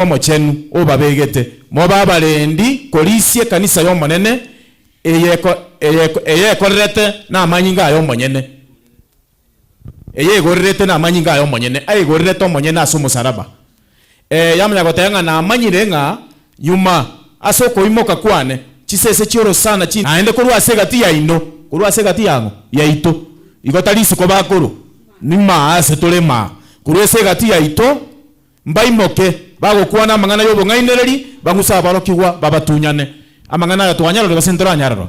Omochenu obabegete mobe abarendi korisia ekanisa y'Omonene, eyekorerete namanyinga aye omonyene, eyegorerete namanyinga aye omonyene, aigorerete omonyene ase omosaraba. Ee, yamanya goteba ng'a namanyire ng'a nyuma ase okoimoka kwane, chisese chi'orosana chi naende korwa ase egati yaino, korwa ase egati yang'o? Yaito. Igo tari isiko bakorwa, nimaa ase tore maa, korwa ase egati yaito. Mbaimoke, bagokwana amang'ana y'obong'ainereria, bang'use aborokigwa babatunyane. Amang'ana aya twanyarorire gose ntoranyarora?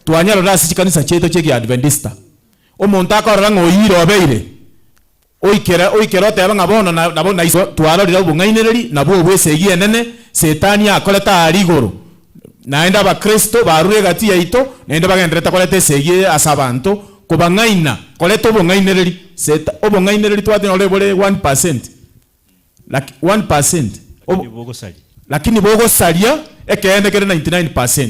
Twanyarorire ase chikanisa chiaito chi'Ekiadventista. Omonto akorora ng'a oyire obeire, oikera oikera oteba ng'a bono na nabo naiso twarorire obong'ainereria nabwo obwo esegi enene Setani akorete aaria igoro. Naende abakristo barure egati yaito, naende bagendererete koreta esegi eye ase abanto, kobang'aina, koreta obong'ainereria. Seta obong'ainereria twateba nore bore 1%, laki 1%, Lakini bogosaria. Lakini bogosaria ekeene kere 99%.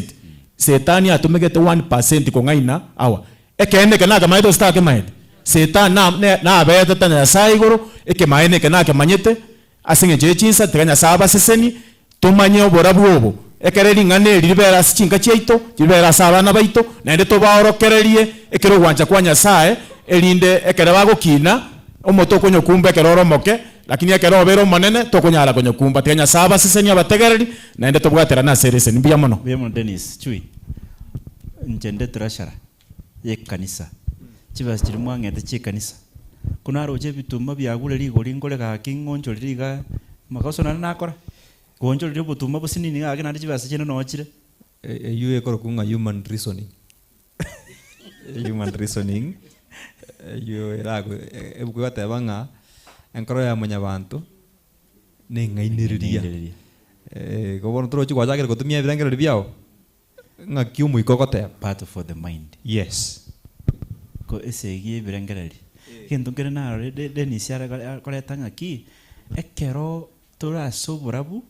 Setani atomegete 1% kong'aina awa. Ekeene eke nakemaete gose takemaete? Setani na ne nabetete na Nyasaye igoro, ekemaene eke nakemanyete, Ase engencho ye chinsa, tiga Nyasae abasesenie, tomanye oborabu obo, ekero ring'ana eri ribere ase chinka chiaito, ribere ase abana baito, naende tobaorokererie ekero ogwancha kwa Nyasae, erinde ekero bagokina, omote okonyokumba ekero ore omoke, lakini ekero obeire omonene, tokonyara konyokumba. Tiga Nyasae abasesenie abategereri, naende tobwaterane ase ereseni. Mbuya mono. Mbuya mono Dennis Chui, inche nde treasurer y'ekanisa, chibesa chiria mwang'ete chi'ekanisa, ko naroche ebituma biagure rigori nkore gaki ng'onchorere igaa, amagoso naende nakora, goonchoreria obotuma bosinini gaki naende chibesa chiane noo chire. Eyio ekorokwa ng'a human reasoning, human reasoning eyio erago ebuku egoteba ng'a enkoro ya mwanyabanto neng'ainereria. Neng'ainereria. Igo bono torochi gwachakire gotumia ebirengererio biago. Ng'aki omoika ogoteba? Battle for the mind. Yes. Ko esegi y'ebirengererio. Egento nkere narore De- Dennis are akoreta ng'aki, ekero tore ase oborabu,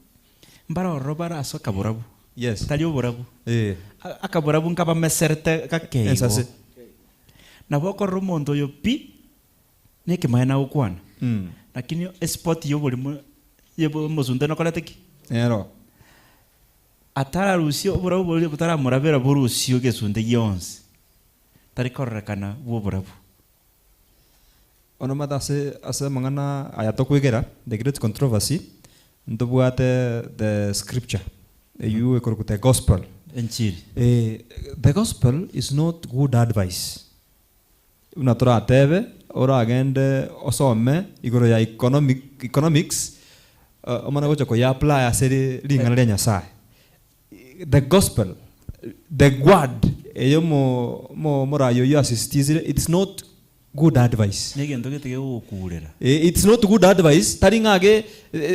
mbare ororo bare ase akaborabu, Yes. tari oborabu. Eh. A- Akaborabu nkabameserete gake igo. Ensase. Nabo okorora omonto oyo pi, na ekemaene agokwana, Mm. lakini espot ya oborimo ya omosunte nokorete ki? Nero. Atararusia oborabu boria botaramorabera borusie egesunte gionsi, tari kororekana bw'oborabu. Bono omanyete ase ase amang'ana aya tokwegera, the great controversy, ntobwate the scripture, eywo ekorokwa the gospel. Enchiri. Eh, the gospel is not good advice. Buna toratebe, oragende osome igoro ya economic economics, omanye gocha koye apply ase ring'ana ria Nyasaye. The gospel, the word eye omo omo omoraia oyio asisitizire, it's not good advice. Negento gete gegogokurera. It's not good advice, tari ng'a age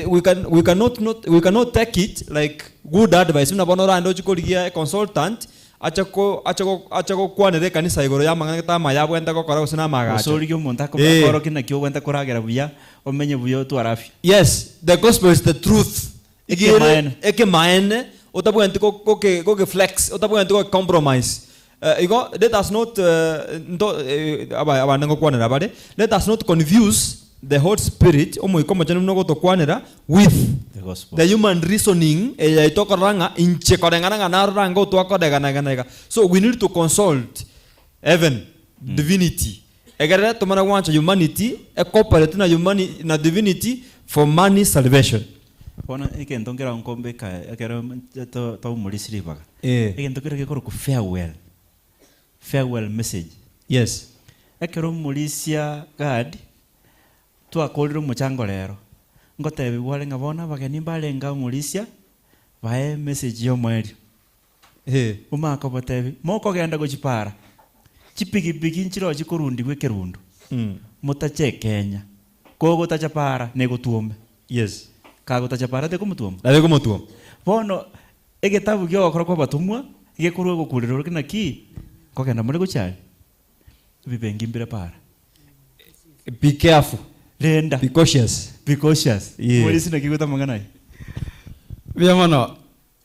we can we cannot not we cannot take it like good advice buna bono oragende ochie korigia econsultant Ache ko, ache go, ache gokwanera ekanisa igoro y'amang'ana gete amaya abwenerete gokora gose Gose namagacho. origie omonto ako- Eh. akorokie naki ogwenerete koragera buya, omenye buya otware afya. Yes, the gospel is the truth. Iga ere Ekemaene. ekemaene, otabwenereti go- goke gokeflex, otabwenereti gokecompromise. Eh, igo let us not eh, nto eh, aba abande ngokwanera bare, let us not confuse the Holy Spirit, Omoika Omochenu buna ogotokwanera, with The gospel. the human reasoning eye yaito okorora ng'a inche koreng'ana ng'a narora ng'a otwakodegana iga na iga. So we need to consult heaven, divinity, egerere tomanye gwancha humanity, ecooperate na humani na divinity for money salvation. Bono egento nkere nkombeka ekero to toumorisia ribaga, Eh. egento kere gekorokwa farewell, farewell message. Yes. Ekero omorisia Gad Twakorire omochango rero. Ngotebigwa are ng'a bono abageni mbarenge omorisia, bae emessage y'omoerio. Omanye kobatebi, mokogenda gochia para, chipigipigi nchirochie korundigwa ekerundu, motache ekenya, kogotacha para negotwome. Yes. Kagotacha para tekomotwoma? Nabo ekomotwoma. Bono egetabu gi'ogokora kw'abatomwa, gekorwa ogokurera oroke naki, nkogenda more gochia aria? Ebibengi mbire para. Be careful. Renda. Be cautious. Be cautious. Yeah. Morisi naki goeta amang'ana aya. Mbuya mono,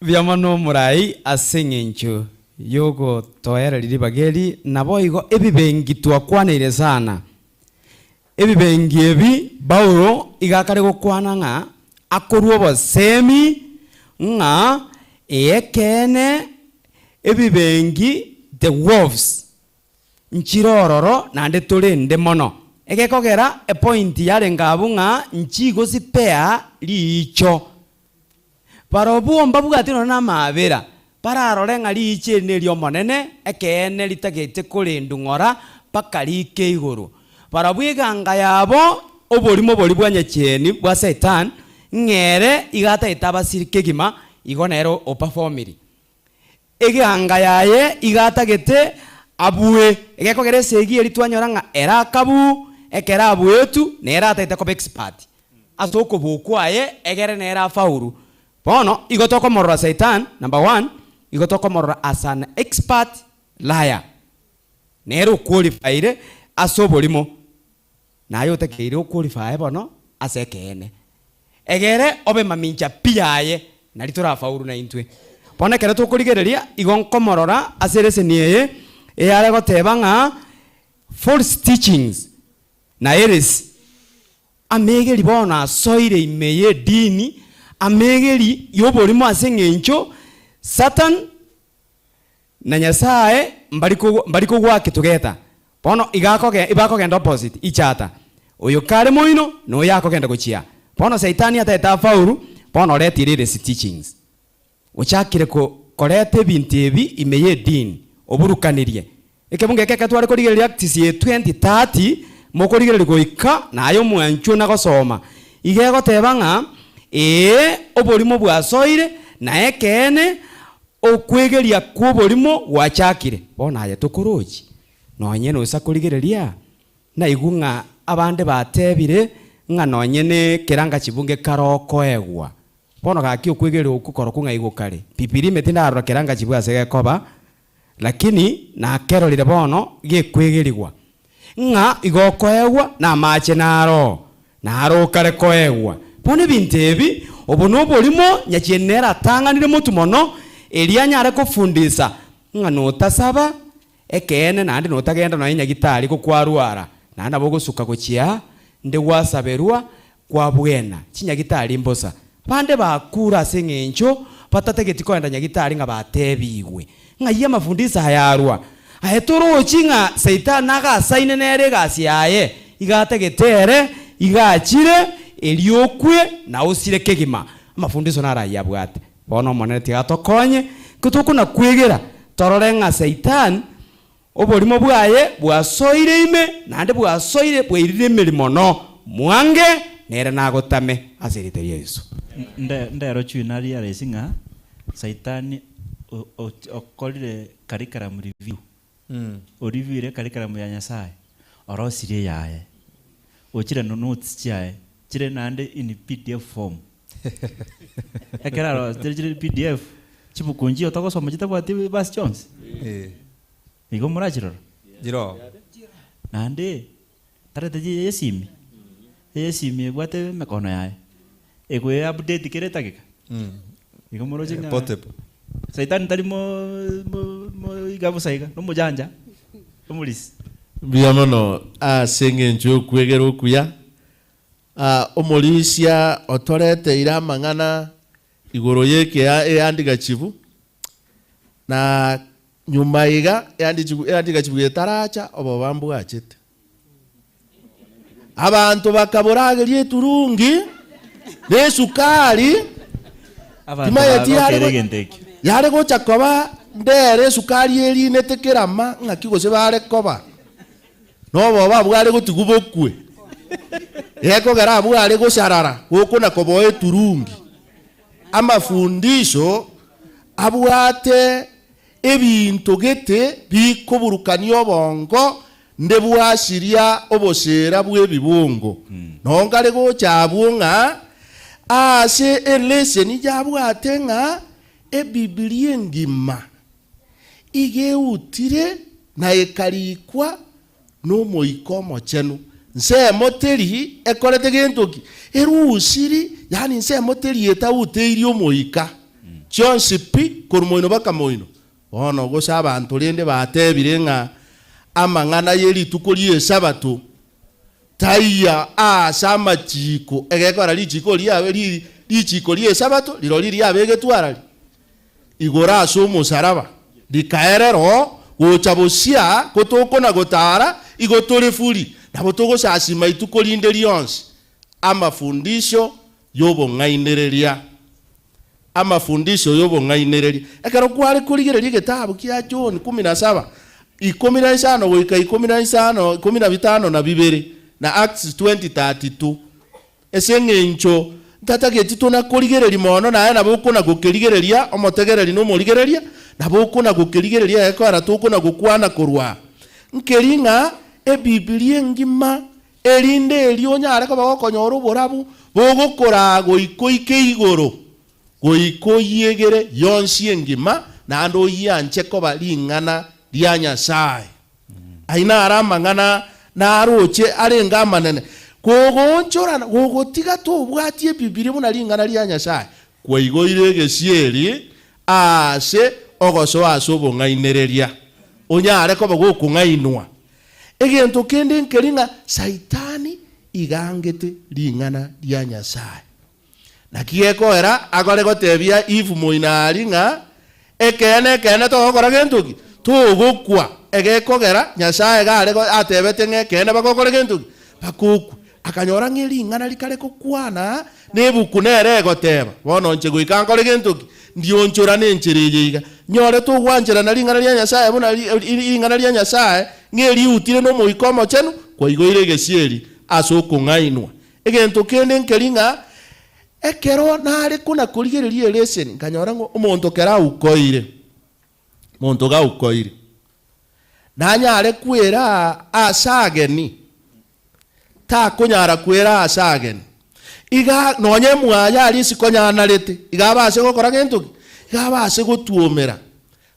mbuya mono omorai ase eng'encho yogotoereria ribaga eri, naboigo ebibengi twakwaneire sana. Ebibengi ebi Paulo iga akare gokwana ng'a. Akorua obosemi ng'a ekeene ebibengi the wolves nchire ororo naende torende mono. Egekogera epoint yarenge abwo ng'a nchigosipea riicho. Barobwo mbabwati nonya namaabera, bararore ng'a riicho eri neri'Omonene, ekeene ritagete korendwa ng'ora mpaka riike igoro. Barabwo eganga yabo, oborimo boria bwa nyachieni bwa Satan, ng'ere iga atagete abasiri kegima, igo nere o-performiri. Eganga yaye iga atagete abue, egekogera esegi eria twanyora ng'a ere akabuu, ekero abuetwe, nere atagete koba expert. Ase okobua kwaye egere nere afaulu. Bono igo tokomorora Satan, number one, igo tokomorora as an expert liar. Nere oqualified ase oborimo, naye otakeire oqualifye bono ase ekeene. Egere obe mamincha pi yaye, nari torafaulu naintwe. Bono ekero tokorigereria, igo nkomorora ase eleseni eye, eyare goteba ng'a false teachings na eresi. Amegeri bono asoire ime y'edini, amegeri y'oborimo ase eng'encho Satan na Nyasae mbari mbari kogwaki together. Bono iga akoge ibakogenda opposite each other. Oyo kare moino na oyo akogenda gochia. Bono Saitani atagete afaulu, bono oretire eresi teachings. Ochakire ko koreta ebinto ebi ime y'edini, oburukanirie. Ekebungo eke ekero tware korigereria Acts ye 20:30, mokorigereria goika naye omwanchwa na gosoma, iga egoteba ng'a ee oborimo bwasoire, na ekeene okwegeria kw'oborimo gwachakire. Bono aye tokorochi, nonye nosa korigereria, naigwe ng'a abande batebire ng'a nonye ne keranga chibunge kare okoegwa. Bono gaki okwegeria okwo korokwo ng'a igo kare. Bibilia ime tindarora keranga chibwe ase gekoba, lakini nakerorire bono gekwegerigwa, ng'a igo okoegwa namache naro, naro okare koegwa. Bono ebinto ebi, obo noborimo nyachieni nere atang'anire motwe mono, erio anyare kofundisa ng'a notasaba ekeene naende notagenda nonya nyagitari gokwarwara, naende nabo ogosuka gochia nde gwasaberwa Kwabwena chinyagitari mbosa. Bande bakure ase engencho batategeti koenda nyagitari ng'a batebigwe ng'ai amafundisho aya arwa. Aye torochi ng'a Saitani nagasaine nere egasi yaye, iga atagete ere, iga achire, erio okwe na osire kegima. Amafundisho naro ayio abwate. Bono Omonene tiga atokonye, ko tokona kwegera torore ng'a Saitani Oborimo bwaye bwasoire ime, naende bwasoire bwairire emeri mono, mwange, nere nagotame ase erieta ria Yeso. Nde ndero chui nariaresi ng'a Saitani o- o- okorire curriculum review, oriviewire curriculum ya Nyasaye, orosirie eyaye, ochire no notes chiaye, chire naende in PDF form. Ekero arosire chire PDF, chibuku nchiyo togosoma chitabwati verse chionsi. Igo morachirora? Chiroo. Naende tarete chiria esimi, esimi ebwate emekono yaye, ekoe update kera etageka. Igo moroche ng'a Portable. Saitani tari mo- mo- mo iga bosa iga, nomojanja, omorisi. Mbuya mono ase engencho y'okwegera okuya. Omorisia otoreteire amang'ana igoro y'ekea eandigachibu, na nyuma iga eandigachibu etaracha oboba mbwachete. Abanto bakaborageria eturungi na esukari, Abanto timanyeti yare bagokera go- egento ekio. yare gocha koba ndere esukari erinete kerama ng'aki gose bare koba. Noboba bware gotigwa bokwe, gekogera bware gosarara gokona koboa eturungi. Amafundisho abwate ebinto gete bikoburukania obongo nde bwasiria obosera bw'ebibongo. Noo nkare gocha abwo ng'a aase eleseni yabwate ng'a Ebibilia engima Iga eutire na ekarikwa n'Omoika Omochenu. Nsemo teri ekorete gento ki? Erusiri, yaani nsemo teri etauteirie Omoika. Chionsi pi, korwa moino baka moino. Bono gose abanto rende batebire ng'a amang'ana ye rituko ri'Esabato taiyo aase amachiiko, egekora richiiko riabe ri. Richiiko ri'Esabato rirorio riabegetwe arari? Igoro ase omosaraba, rikaerera oo, gocha bosia, ko tokona gotaara, igo tore furi, nabo togosasima ituko rinde rionsi. Amafundisho y'obong'ainereria. Amafundisho y'obong'ainereria. Ekero kware korigereria egetabu kia John kumi na saba, 15 goika 15, 52, na Acts 20:32, Ase engencho ntatageti tona korigereria mono, naye nabo okona gokerigereria, omotegereri na omorigereria, nabo okona gokerigereria egekoera tokona gokwana korwa aa. Nkeri ng'a Ebibilia engima, erinde erio onyare koba gokonyora oborabu bogokoraa goika oike igoro, goika oyiegere yonsi engima, naende oyianche koba ring'ana ria Nyasae. Ayio naro amang'ana naroche arenge amanene, kogoonchorana, gogotiga tobwatie Ebibilia buna ring'ana ria Nyasae, kwaigoire egesieri aase ogosoa ase obong'ainereria, onyare koba gokong'ainwa. Egento kende nkeri ng'a Saitani iga angete ring'ana ria Nyasae. Naki gekoera agore gotebia Eve moina aria ng'a ekeene ekeene togokora gento ki? Togokwa. Egekogera Nyasae iga are atebete ng'a ekeene bagokora gento ki? Bagokwa. Akanyora ng'a ering'ana rikare gokwana na ebuku nere egoteba, bono inche goika nkore gento ki? Ndionchorane enchera eye iga. Nyore togwancherana ring'ana ria Nyasae buna ring'ana ria Nyasae ng'a eriutire n'Omoika Omochenu, kwaigoire egesieri ase okong'ainwa. Egento kende nkeri ng'a ekero nare kona-korigereria eleseni, nkanyora ng'a omonto kera aukoire, omonto gaukoire, nanyare kwera ase ageni, takonyara kwera ase ageni. Iga nonye emwaye aria isiko nyanarete, iga abase gokora gento ki? Iga abase gotuomera.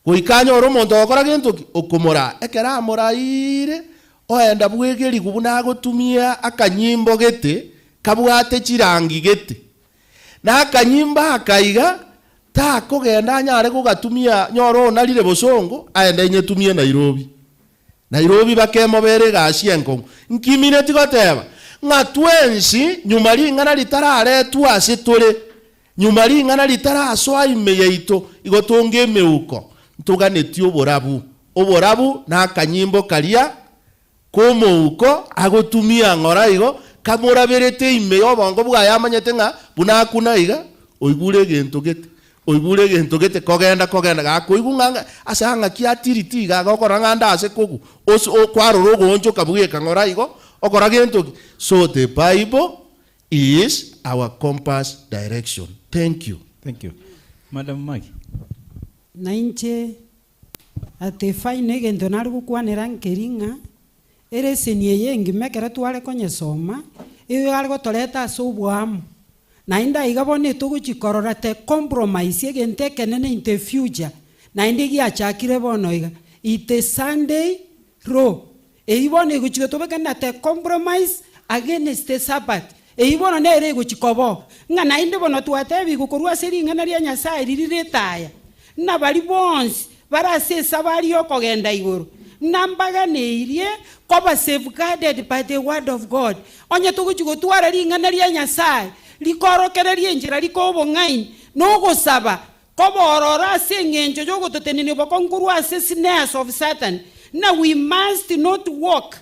Goika anyore omonto ogokora gento ki? Okomoraa. Ekero amoraire, oenda bw'egerigu buna agotumia akanyimbo gete kabwate chirangi gete. Na akanyimbo aka iga takogenda anyare gogatumia nyore onarire bosongo aende ainyetumie Nairobi. Nairobi bakemobera egasi enkong'u. Nkimineti goteba ng'a twensi nyuma ring'ana ritararetwa ase tore, Nyuma ring'ana ritarasoa ime yaito, igo tonge emeuko, ntoganetie oborabu. Oborabu nakanyimbo karia k'omouko agotumia ng'ora igo, kamoraberete ime y'obongo bwaye amanyete ng'a buna akuna iga, oigure egento gete, oigure egento gete, kogenda kogenda, gakoigwa ng'a ase ang'aki atiriti iga, agokora ng'a ande ase kogwa, ose kwarora ogoonchoka bweka ng'ora igo, okora gento ki? So the Bible is our compass direction. Thank you. Thank you. Madam Maggie. Na inche at the final egento nare gokwanera nkeri ng'a ereseni eye engima ekero tware konyesoma, igo yare gotoreta ase oboamo. Naende aiga bono etogochi korora the compromise egento ekenene in the future, naende giachakire bono iga, it is Sunday law. Eyio bono egochia gotobeka na the compromise against the Sabbath. Eyio bono nere egochia koba oo, ng'a naende bono twatebigwe korwa ase ring'ana ria Nyasae riria ritaya, ng'a baria bonsi bare ase esabari y'okogenda igoro, ng'a mbaganeirie koba safeguarded by the word of God. Onye togochia gotwara ring'ana ria Nyasae rikorokereria enchera rikoa obong'aini, na ogosaba Koba ororo ase engencho y'ogototenenia obokong'u korwa ase snares of Satan, ng'a we must not walk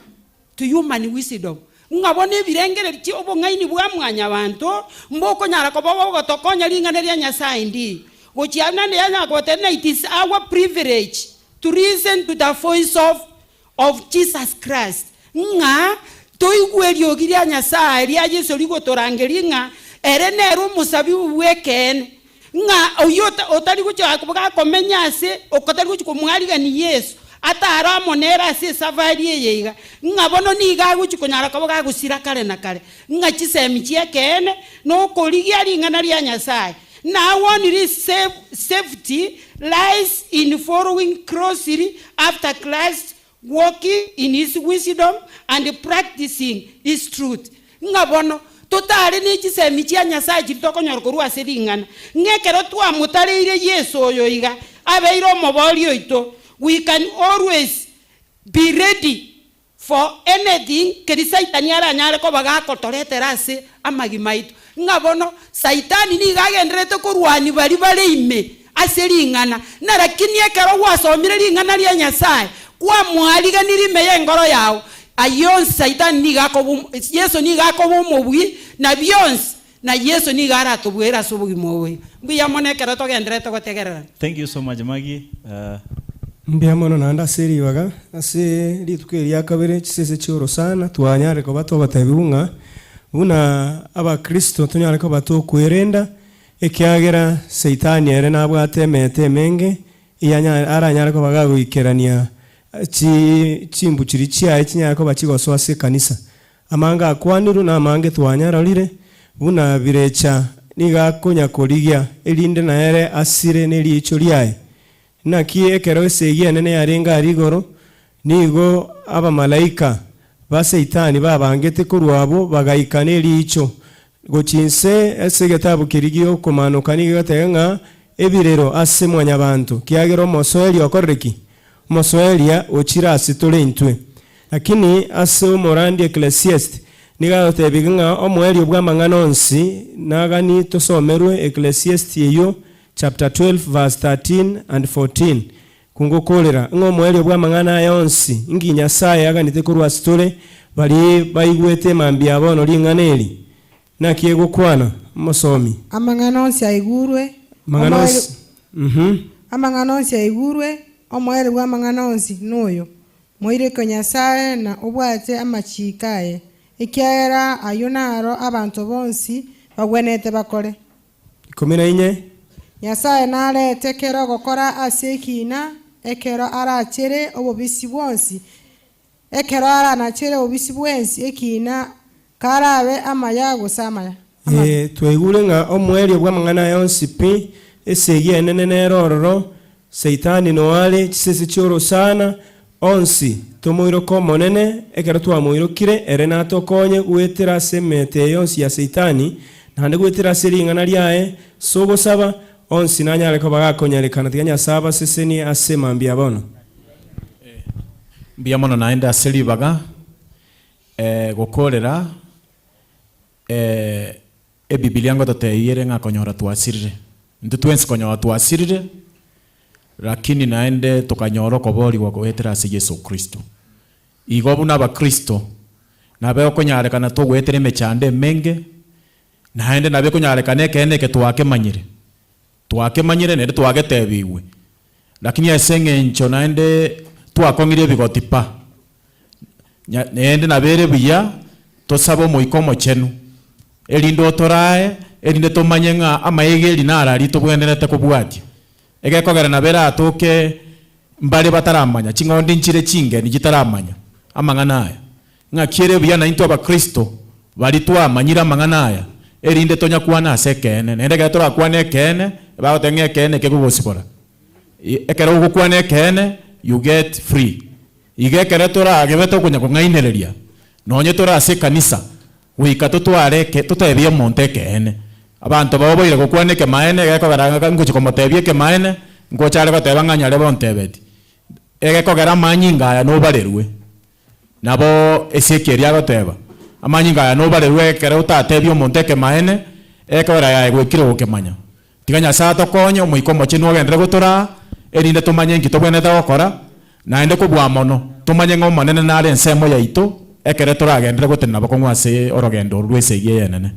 to human wisdom, ng'a bono ebirengererio chi obong'aini bwa mwanyabanto mbokonyara koba bogotokonya ring'ana ria Nyasae ndi. Gochia naende yanyara kogotebia ng'a it is our privilege to listen to the voice of of Jesus Christ, ng'a toigwe eriogi ria Nyasae ria Yeso rigotorangeria ng'a ere nere omosabibu bw'ekeene, ng'a oyio otari gochia gakomenya ase otari gochia komwarigania Yeso, atare amo nere ase esafari eye iga, ng'a bono nigo agochia konyara koba gagosira kare na kare, ng'a chisemi chi'ekeene na okorigia ring'ana ria Nyasae. Now only safety lies in following closely after Christ, walking in his wisdom and practicing his truth. Ng'a bono totare ne chisemi chia Nyasae chiria tokonyora korwa ase ring'ana, ng'a ekero twamotareire Yeso oyo iga abeire omoboria oito, we can always be ready For anything keri Saitani aranyare koba gakotoretera ase amagima aito. Ng'a bono Saitani nigo agendererete korwania baria bare ime ase ring'ana, na lakini ekero gwasomire ring'ana ria Nyasae, kwamoariganirie ime y'enkoro yao, ayio onsi Saitani nigo akoba Yeso nigo akoba omobui na bionsi, na Yeso nigo aratobuere ase obogima obo. Mbuya mono ekero togendererete gotegererana. Thank you so much Maggie. Mbuya mono naende ase ribaga, ase rituko eri ria kabere chisese chi'orosana twanyare koba togotebiwa ng'a buna abakristo tonyare koba tokwerenda, ekiagera Saitani ere nabwate emete emenge eyanya aranyare koba gagoikerania chi chimbuchiri chiaye chinyare koba chigosoa ase ekanisa. Amange akwanirwe na amange twanyarorire, buna birecha nigo akonya korigia, erinde nere asire neriicho riaye. Naki ekero esegi enene yarenge aria igoro, nigo abamalaika ba Saitani babangete korwa abwo bagaika neriicho gochia inse ase egetabu keria gi'okomanoka nigo egoteba ng'a ebirero ase mwanyabanto, kiagera omosoeri okorire ki? Omosoeria ochire ase tore intwe. Lakini ase omorandi Ecclesiastes nigo agotebiga ng'a omoerio bw'amang'ana onsi nagani tosomerwe Ecclesiastes eyio chapter 12 verse 13 and 14, Kungokorera, ng'a omoerio bw'amang'ana aya onsi, inki Nyasae aganete korwa ase tore, baria baigwete mambia bono ring'ana eri? Naki egokwana, omosomi? Amang'ana onsi aigurwe, Amang'ana omoerio onsi, mhm. Amang'ana onsi aigurwe, omoerio bw'amang'ana onsi noyo, Moireke Nyasae na obwate amachiiko aye, ekiagera ayio naro abanto bonsi bagwenerete bakore. 14. Nyasae narete kera ogokora ase ekiina, ekero arachere obobisi bwonsi, ekero aranachere obobisi bwensi ekiina, karabe amaya gose amaya, amabe. Ee, twaigure ng'a omoerio bw'amang'ana aya onsi pi, esegi enene nere ororo, Saitani noare chisese chi'orosana, onsi tomoiroke Omonene, ekero twamoirokire, ere natokonye goetera ase emete eye yonsi ya Saitani, naende goetera ase ring'ana riaye, ase ogosaba, onsi nanyare koba gakonyarekana. Tiga Nyasae abasesenie ase mambia bono. Mbuya mono naende ase ribaga gokorera Ebibilia ngototebia ere ng'a konyora twasirire. Intwe twensi konyora twasirire, lakini naende tokanyora okoboorigwa goetera ase Yeso Kristo. Igo buna abakristo, nabe okonyarekana togoetera emechando emenge, naende nabo ekonyarekana ekeene eke twakemanyire, twakemanyire naende twagetebigwe, lakini ase eng'encho naende twakong'irie ebigoti pa, Naende nabere buya tosabe Omoika Omochenu, erinde otorae, erinde tomanye ng'a amaegeri naro aria tobwenerete kobwatia. Egekogera nabo eratoke mbare bataramanya, ching'ondi nchire chingeni chitaramanya amang'ana aya. Ng'aki ere buya naintwe abakristo baria twamanyire amang'ana aya, erinde tonyakwane ase ekeene. Naende ekero torakwane ekeene, bagoteba ng'a ekeene kegogosibora. Ekero ogokwana ekeene, you get free. Igo ekero toragebe tokonya kong'ainereria, nonye tore ase ekanisa, goika totware eke, totebie omonto ekeene. Abanto baoboire gokwana ekemaene, egekogera ng'a ngochia komotebia ekemaene, ngocha are goteba ng'a nyarebe ontebeti. Egekogera amanyinga aya nobarerwe. Nabo Ezekieli agoteba, amanyinga aya nobarerwe ekero otatebie omonto ekemaene, egekogera yaye gwaikire gokemanya. Tiga Nyasae atokonye, Omoika Omochenu ogenderere gotoraa, erinde tomanye inki tobwenerete gokora, naende kobua mono, tomanye ng'a Omonene nare ensemo yaito, ekero toragenderere gotenena bokong'u ase orogendo oru rw'esegi eye enene.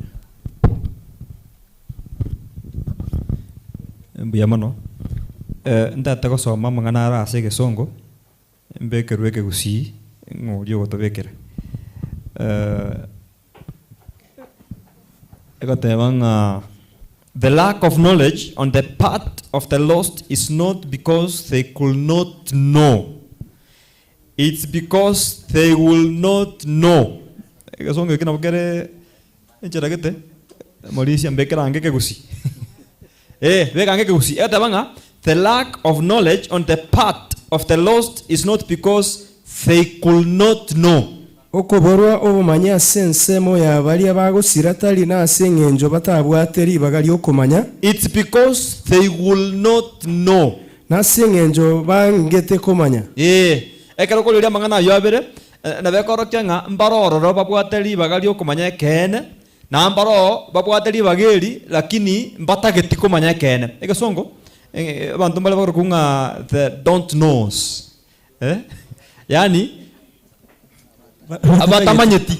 Mbuya mono. Ntagete gosoma amang'ana aro ase egesongo, mbekerwe ekegusii ng'a oria ogotobekera. Egoteba ng'a the lack of knowledge on the part of the lost is not because they could not know, it's because they will not know. Egesongo eke nabo kere enchera gete, Maurice mbekera ange ekegusii. Eh, beka ange ekegusii. Egoteba ng'a the lack of knowledge on the part of the lost is not because they could not know. Okoborwa obomanyi ase ensemo ya baria bagosira tari nase engencho batabwate ribaga ri'okomanya. It's because they will not know. Nase engencho bangete komanya. Ee, ekero okorigereria amang'ana ayio abere, nabo ekorokia ng'a mbare ororo babwate ribaga ri'okomanya ekeene. Na mbaroo babwate ribaga eri, lakini mbatageti komanya ekeene. Egesongo, abanto mbare bakorokwa ng'a the don't knows, eh, yaani abatamanyeti,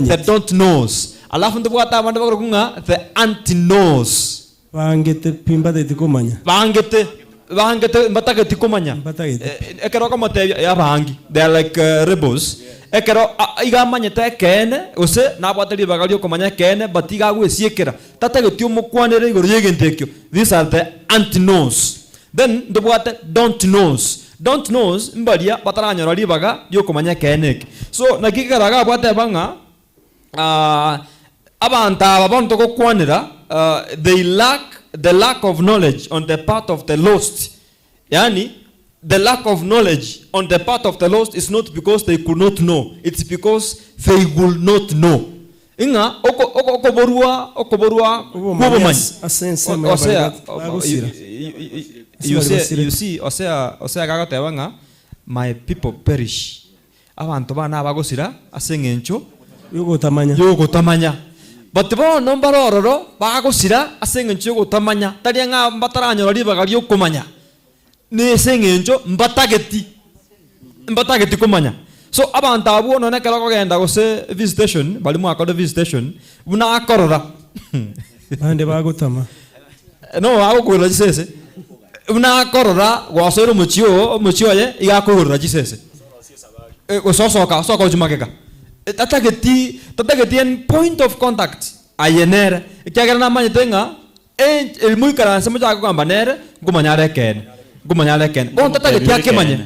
the don't knows. Alafu ntobwate abande bakorokwa ng'a the anti knows. Bangete pi mbatageti komanya. Bangete, bangete mbatageti komanya. Mbatageti pi. Ekero okomotebia, eh, abangi, they are like rebels. Ekero a- iga amanyete ekeene, gose nabwate ribaga riokomanya ekeene, but iga agwesiekera, tatageti omokwanere igoro y'egento ekio. These are the anti-knows. Then ntobwate don't knows. Don't knows mbaria bataranyora ribaga riokomanya ekeene eke. So naki ekero iga abwateba ng'a Abanto aba bono togokwanera, they lack the lack of knowledge on the part of the lost, yaani the lack of knowledge on the part of the lost is not because they could not know, it's because they will not know. Ing'a oko- oko- okoborwa okoborwa Obomanyi kw'obomanyi. ase- ase ensemo ya Hosea, baria bagosira. you Ase baria see, basirete. you see, Hosea, Hosea gagoteba ng'a my people perish. Abanto bane abagosira ase engencho Y'ogotamanya. y'ogotamanya. But bono mbare ororo bagosira ase engencho y'ogotamanya, tari ng'a mbataranyora ribaga ri'okomanya, nese engencho mbatageti, mbatageti komanya. So abanto abwo nonye ekero okogenda gose visitation, baria mwakorire visitation, buna akorora Bande bagotama. No agokoigorera chisese, buna akorora gwasoire omochie oo, omochie oye, iga akoigorera chisese. Eh, gose osoka, osoka gochia magega. Eh, Tatageti, tatageti any point of contact aye nere, ekiagera namanyete ng'a eh, eri moikaranse mochake kogamba nere, nkomanya are ekeene, nkomanya are ekeene. Bono tatageti akemanye,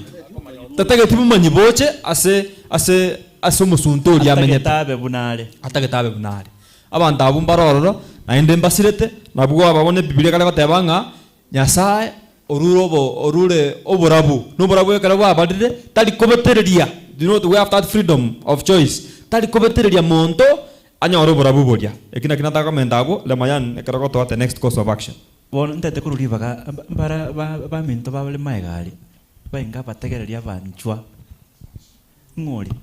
tatageti bomanyi boche ase ase ase omosunte oria amenyete. Atagete abe buna are. Atagete abe buna are. Abanto abwo mbare ororo, naende mbasirete, nabwo abwo n'Ebibilia ekare goteba ng'a Nyasae orure obo orure oborabu, na oborabu ekero bwabarire tari kobetereria, do you know we have that freedom of choice, tari kobetereria monto anyore oborabu boria. Eki nakio nataka komenta abwo, Lemayan ekero ogotoa the next course of action. Bono ntaete korwa ribaga mbara baminto bare magega aria, bainga abategereria abanchwa, ng'o oria?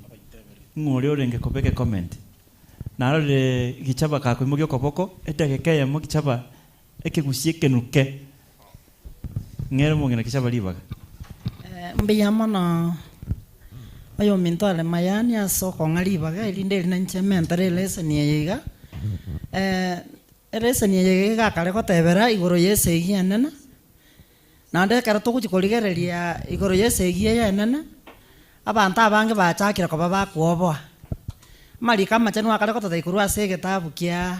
Ng'o oria orenge kobeka ecomment? Narorire gichaba gakoimokia okoboko, edageka eyemo gichaba ekegusi ekenuke, ng'ere omong'ina gichaba ribaga. Mbuya mono oyominto are mayani ase okong'a ribaga erinde eri nainche mentere eleseni eye iga. Eleseni eye iga ekare gotebera igoro ya esegi enene, naende ekero togochia korigereria igoro ya esegi eye enene, Abanto abange bachakire koba bakwoboa. Amariko amachenu akare gototebia korwa ase egetabu kia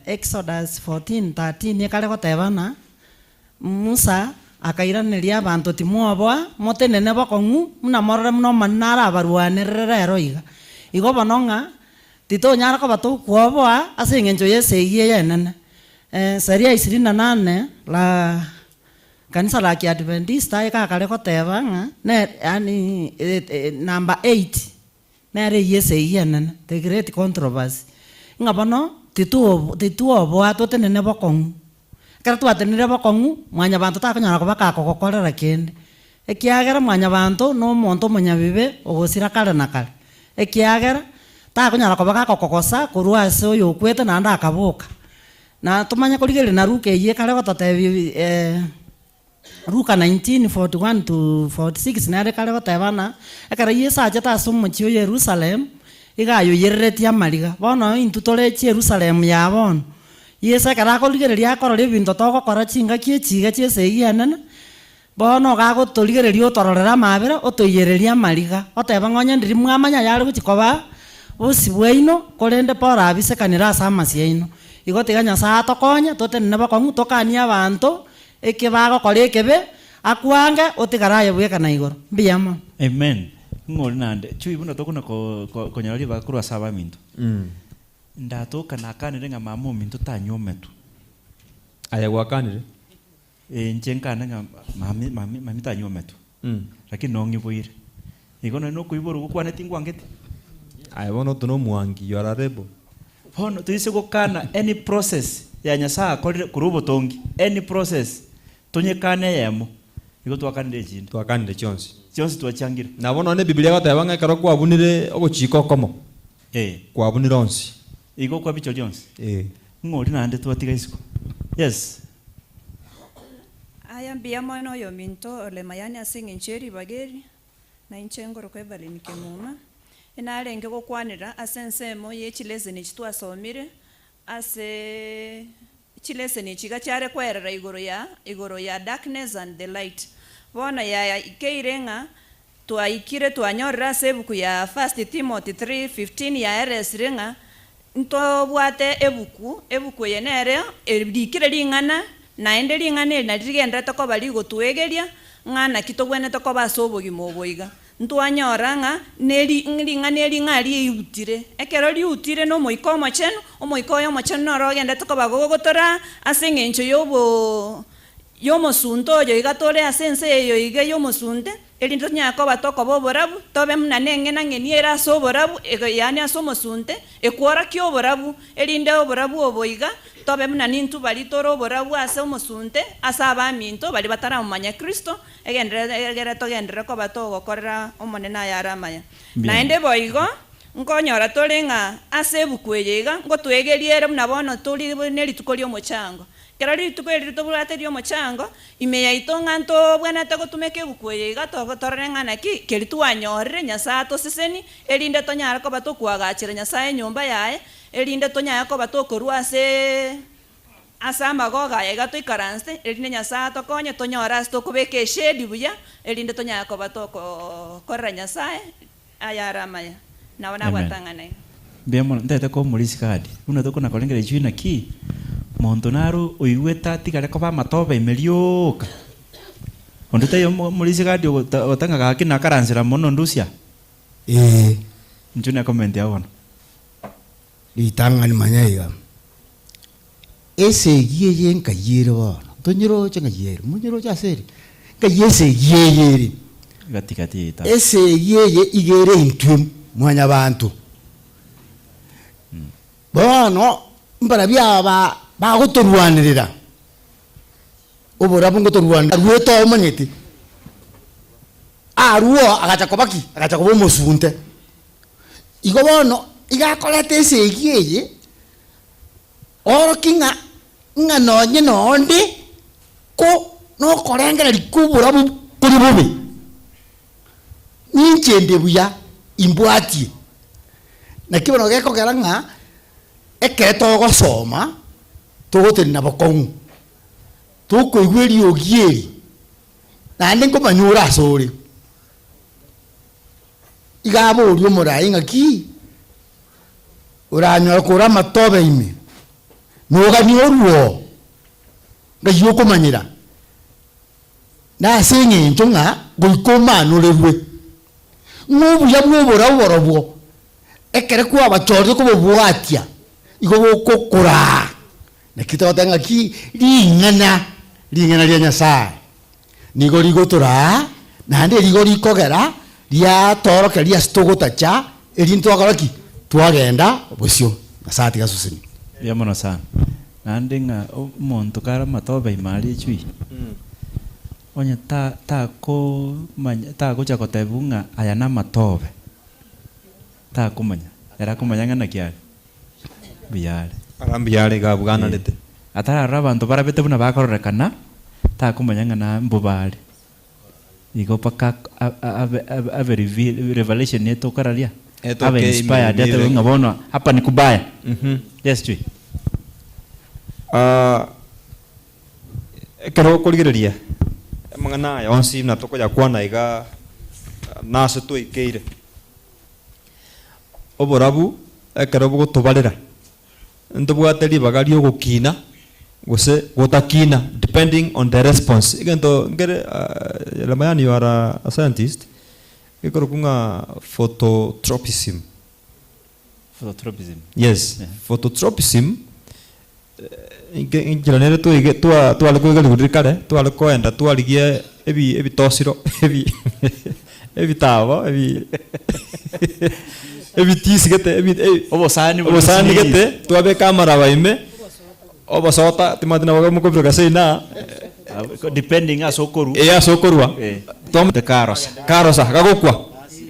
Exodus 14:13 ekare goteba ng'a Musa akairaneria abanto timwoboa, motenene bokong'u buna morore buna Omonene arabarwanerere rero iga. Igo bono ng'a titonyara koba tokwoboa ase eng'encho y'esegi eye enene. Seria ishirini na nane la Kanisa la Kiadventista ekakare goteba ng'a ne yaani number eight nere eyio esegi enene, the great controversy, ng'a bono tituo tituoboa totenene bokong'u. Ekero twatenenire bokong'u, mwanyabanto takonyara koba kakogokorera kende, ekiagera mwanyabanto na omonto omonyabibe ogosira kare na kare, ekiagera takonyara koba gakokogosa korwa ase oyokwete naende akaboka. Na tomanye korigereria na Luka eyio ekare gototebia Luka 19:41 to 46 nere ekare goteba ng'a ekero Yeso achete ase omochie o Yerusalemu, iga ayoiyereretie amariga. Bono intwe tore Chierusalemu ya bono, Yeso ekero akorigereria akorora ebinto togokora chingaki echi iga chia esegi enene, bono iga agotorigereria otororere amabera, otoiyereria amariga, oteba ng'a onye ndiria mwamanya ayare gochia koba bosio bwaino, korende porabisekanere ase amasio aino. Igo tiga Nyasae atokonye, totenene bokong'u, tokanie abanto, eke bagokora ekebe, akwange, otigare aye bweka na igoro. Mbuya mono. Amen. Ng'o ore naende? Chui buna tokona ko- ko- konyora ribaga korwa ase abaminto. Ndatoka nakanire ng'a mama ominto tanywometwe. Aye gwakanire? Ee, inche nkane ng'a mami mami mami tanywometwe, lakini nong'iboire. Igo nonye nokoiborwa gokwane tingwangeti. Aye bono oto nomwangi, you are a rebel. Bono toise gokana any process ya Nyasaye akorire korwa obotongi, any process, tonyekane eyemo, igo twakanire echinde. Twakanire chionsi. Chionsi twachiangire. Nabo nonye Ebibilia egoteba ng'a ekero kwabunire ogochika okomo, Ee. kwabunire onsi. Igo okwabichwa rionsi. Eh. Ng'o oria naende twatiga isiko? Yes. Aya mbuya mono oyominto ole mayani ase eng'encho ye ribaga eri, na inche ngorokwa Evelyn Kemuma, enarenge gokwanera ase ensemo ye chileseni echi twasomire, ase chileseni echi iga chiare koerera igoro ya igoro ya darkness and the light. Bono yaikeire ng'a Twaikire twanyorire ase ebuku ya First Timothy 3:15 yaeresire ng'a ntobwate ebuku, ebuku eye nere erikire ring'ana, naende ring'ana eri nari rigenderete koba rigotwegeria ng'a naki tobwenerete koba ase obogima obo iga. Ntwanyora ng'a neri ring'ana eri ng'a riutire. Ekero riutire na Omoika Omochenu, Omoika oye Omochenu noro ogenderete koba gogotoraa ase eng'encho yobo y'omosunte oyo iga tore ase ense eye iga y'omosunte, erinde tonyare koba tokoba oborabu, tobe buna neng'enang'eni ere ase oborabu, yaani ase omosunte, ekworokia oborabu, erinde oborabu obo iga tobe buna nintwe baria tore oborabu ase omosunte, ase abaminto baria bataramomanya Kristo, egenderere egere togenderere koba togokorera Omonene ayare amaya. Naende boigo, nkonyora tore ng'a ase ebuku eye iga, ngotwegeria ere buna bono tori nerituko ri'omochango. Ekero rituko eri ritobwate ri'omochango ime yaito ng'a ntobwenerete gotumeka ebuku eye iga torore ng'a naki keri twanyorire Nyasae atoseseni, erinde tonyare koba tokoagachera Nyasae enyomba yaye, erinde tonyare koba tokorua ase ase amagogo aya iga toikaranse, erinde Nyasae atokonye tonyore ase tokobeka eshedi buya, erinde tonyare koba tokokorera Nyasae ayare amaya. Nabo nagwatang'ana iga. Mbuya mono, ntagete koa omorisia kadi, buna tokona korengereria echwe naki, monto naro oigwete atigare koba amatobe ime rioka. Onde taiyo omorisia kadi ogotanga ng'a gaki nakaransera mono ndusia? Ee. Inchuo ne comment yao bono. Ritang'ani manya iga, esegi eye nkai ere bono, tonyeroche ng'ai ere, monyeroche ase ere, nkai esegi eye ere. Gati gati yaito. Esegi eye iga ere intwe mwanyabanto. Bono mbarabwo aba bagotorwanerera, oborabu ngotorwanerera aruete omanyete, aruo agacha koba ki? Agacha koba omosunte. Igo bono iga akoreta esegi eye, Oorokie ng'a ng'a nonye nonde ko nokorengereria kw'oborabu kore bobe, ninche inde buya imbwatie. Naki bono gekogera ng'a ekero togosoma togotenena bokong'u, tokoigwa eriogi eri, naende nkomanya ore asore. Iga aborie omoraai ng'aki? Oranyore kore amatobe ime, noganie orwoo, ng'ai okomanyera, nase eng'encho ng'a goika omanorerwe, ng'a obuya bw'oborabu borobwo, ekere kwabachorire kobobwatia, igo bogokoraa. Naki togoteba ng'aki ring'ana, ring'ana ria Nyasae nigo rigotoraa, naende rigo rikogera riatorokereria ase togotacha, erinde twakora ki? Twagenda bosio. Nyasae tiga asosenie. Mbuya mono sana. Naende ng'a omonto kare amatobe ime aria echui, onye ta takomanya tagocha kotebiwa ng'a aya namatobe, takomanya, ere akomanya ng'a naki are. Mbuya are. Ara mbuya are iga abwanarete. Atararora abanto barabete buna bakororekana, takomanya ng'a na mbobe are. Igo mpaka abe abe reveal revelation etokoraria, Etoke abe ime inspired ime atebe ng'a bono hapa ni kubaya. Yes chui. Ah, ekero okorigereria amang'ana aya onsi buna tokoyakwana iga nase twaikeire. Oborabu ekero bogotobarera, ntobwate ribaga ri'ogokina gose gotakina depending on the response. Egento nkere Ramayani you are a scientist, gekorokwa ng'a phototropism. Phototropism. Yes, phototropism enchera nere twaige twa tware koiga riria kare, tware koenda twarigia ebi ebitosiro ebi ebitabo ebi ebitisi gete ebi ebi Obosani bore obosani osiri. gete twabeka amaraba ime, obosota timanyeti nabo mokobiroka seino aa. Depending ase okorwa. Ee ase okorwa Eh. twam Karosa. karosa gagokwa.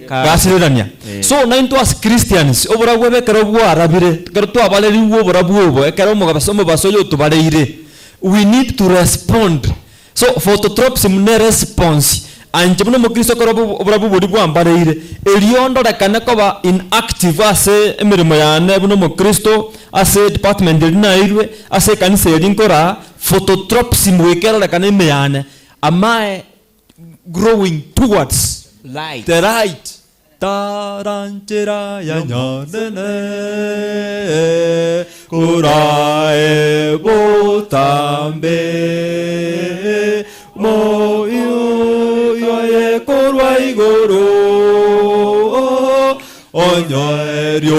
Gasirerania. So naintwe as Christians, oborabu obo ekero bwarabire, ekero twabarerigwe oborabu obo, ekero omogaso omobaso oyo otobareire, we need to respond. So phototropism ne response, anche buna omokristo ekero obo oborabu boria bwambareire, erio ndorekane koba inactive ase emeremo yane buna omokristo, ase department eria naeirwe, ase ekanisa eria nkoraa, phototropism goika erorekane ime yane, am I growing towards Light. the light? Tara nchera ya nyanene, korae botambe, Moyo oye korwa igoro, onyoerie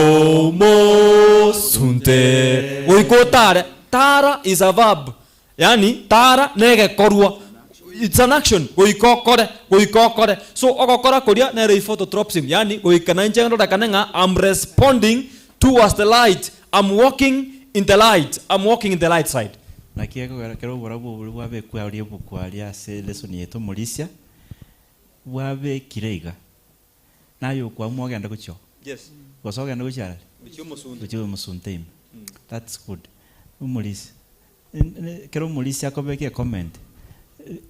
omosunte. Goika otare, tara is a verb, Yaani tara negekorwa, it's an action, goika okore, goika okore. So ogokora koria nere iphototropism, yaani goika nainche nrorekane ng'a am responding towards the light, am walking in the light, am walking in the light side. Naki ekogera kera oborabu oboria bwabekwe aria ebuku aria ase lesson yaito omorisia, bwabekire iga, naye okwamua ogende gochia oo. Yes. Gose ogende gochia arari? Gochia omosunte. Gochia omosunte ime. That's good. Omorisia. Ekero omorisia akobeka ecomment,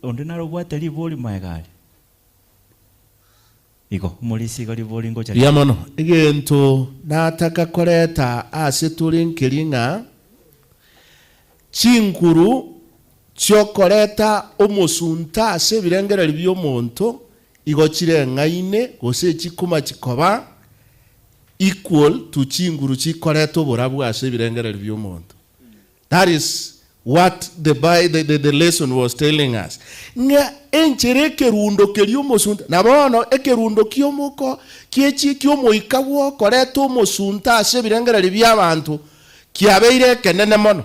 onde nare obwate ribori magega aria? Igo, omorisia igo ribori ngocha Mbuya mono. Egento nataka koreta ase tore nkeri ng'a chinguru chiokoreta omosunte ase ebirengererio bi'omonto igo chireng'aine gose chikoma chikoba equal to chinguru chikoreta oborabu ase ebirengererio bi'omonto. That is what the the, the, the lesson was telling us. Ng'a enchera ekerundo keria omosunte, na bono ekerundo ki'omoko kiechi ki'omoika bw'okoreta omosunte ase ebirengererio bi'abanto kiabeire ekenene mono.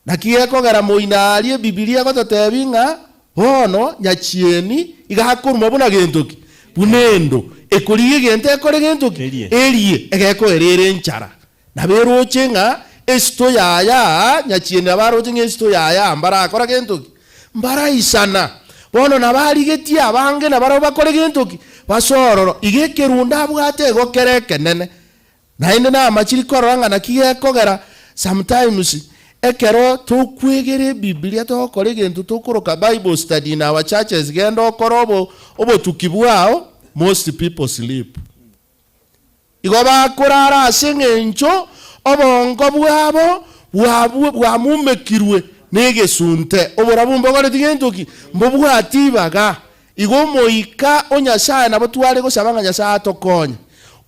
Naki gekogera moino aria Ebibilia egototebia ng'a bono nyachieni iga akoruma buna gento ki? Buna endo ekorigia egento ekore gento ki? Erie. Erie, egekoera ere enchara. Naberoche ng'a esito yaye aa, nyachieni nabaroche ng'a esito yaye aa mbarakora gento ki? Mbaraisana. Bono nabarigetie abange nabarabwo bakore gento ki? Basororo. Iga ekerundo abwate igo kere ekenene. Naende namachiri korora ng'a naki gekogera sometimes ekero tokwegera ebibilia togokora egento tokoroka Bible study in our churches genda okore obo obotuki bwao, most people sleep. Igo bakorara ase engencho obongo bwabo bwamumekirwe negesunte. Oborabu mbogoreti gento ki? Mbobwati ibaga. Igo Omoika o Nyasae nabo tware gosaba ng'a Nyasae atokonye.